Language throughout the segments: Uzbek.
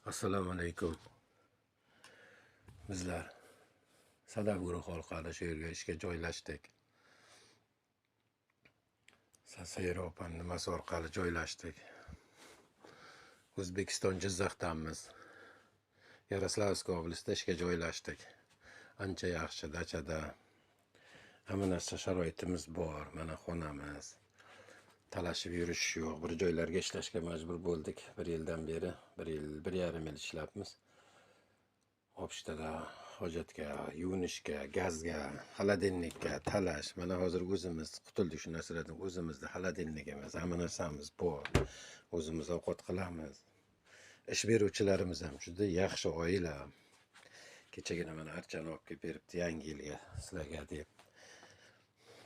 Assalomu alaykum. Bizlar Sadaf guruhi orqali shu yerga ishga joylashdik. Sayra opani nimasi orqali joylashdik. O'zbekiston Jizzaxdanmiz. Yaroslavskiy oblastida ishga joylashdik. Ancha yaxshi dachada. Hamma narsa sharoitimiz bor. Mana xonamiz. Talashib yurish yo'q. Bir joylarga ishlashga majbur bo'ldik. Bir yildan beri, bir yil, 1,5 yil ishlabmiz. Obshtada hojatga, yuvinishga, gazga, xolodilnikka talash. Mana hozir o'zimiz qutuldik shu narsalardan. O'zimizda xolodilnikimiz, hamma narsamiz bor. O'zimiz ovqat qilamiz. Ish beruvchilarimiz ham juda yaxshi oila. Kechagina mana archani olib kelib beribdi yangi yilga sizlarga deb.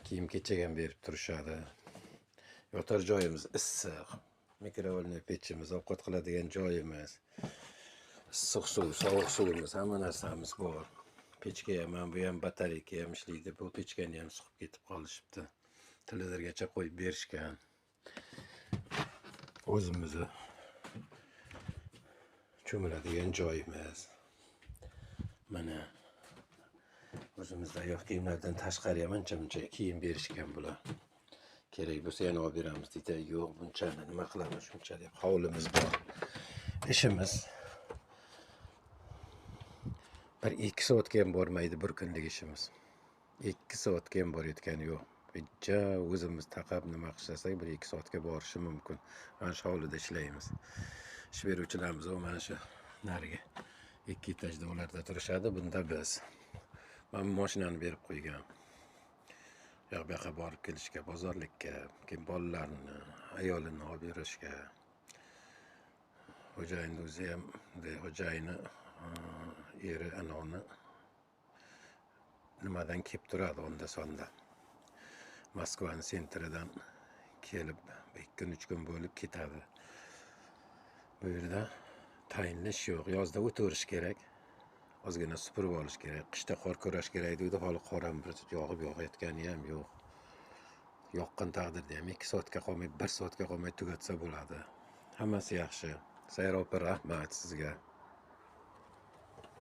Kiyim kechak ham berib turishadi. Yotar joyimiz issiq. Mikrovolniy pechimiz, ovqat qiladigan joyimiz. Issiq suv, sovuq suvimiz, hamma narsamiz bor. Pechka ham, mana bu ham batareyka ham ishlaydi. Bu pechkani ham suqib ketib qolishibdi. Televizorgacha qo'yib berishgan. O'zimizni cho'miladigan joyimiz. Mana o'zimizda oyoq kiyimlardan tashqari ham ancha-muncha kiyim berishgan bular. Kerak bo'lsa yana olib beramiz deydi. Yo'q, bunchani nima qilamiz shuncha deb. Hovlimiz bor. Ishimiz 1-2 soatga ham bormaydi bir kunlik ishimiz. 2 soatga ham borayotgani yo'q. Bitta o'zimiz taqab nima qilsak 1-2 soatga borishi mumkin. Mana shu hovlida ishlaymiz. Ish beruvchilarimiz u mana shu narigi 2 etajda ularda turishadi, bunda biz. Mana bu mashinani berib qo'ygan. U yoq bu yoqqa borib kelishga, bozorlikka, keyin bolalarni, ayolini olib yurishga. Xo'jayinni o'zi ham, xo'jayini eri anoni nimadan kelib turadi onda-sonda. Moskvani sentridan kelib 2 kun 3 kun bo'lib ketadi. Bu yerda tayinli ish yo'q. Yozda o'taverish kerak. Ozgina supurib olish kerak. Qishda qor kurash kerak deydi, holi qor ham bir yog'ib yog'ayotgani ham yo'q. Yoqqan taqdirda ham 2 soatga qolmay, 1 soatga qolmay tugatsa bo'ladi. Hammasi yaxshi. Sayra opa, rahmat sizga.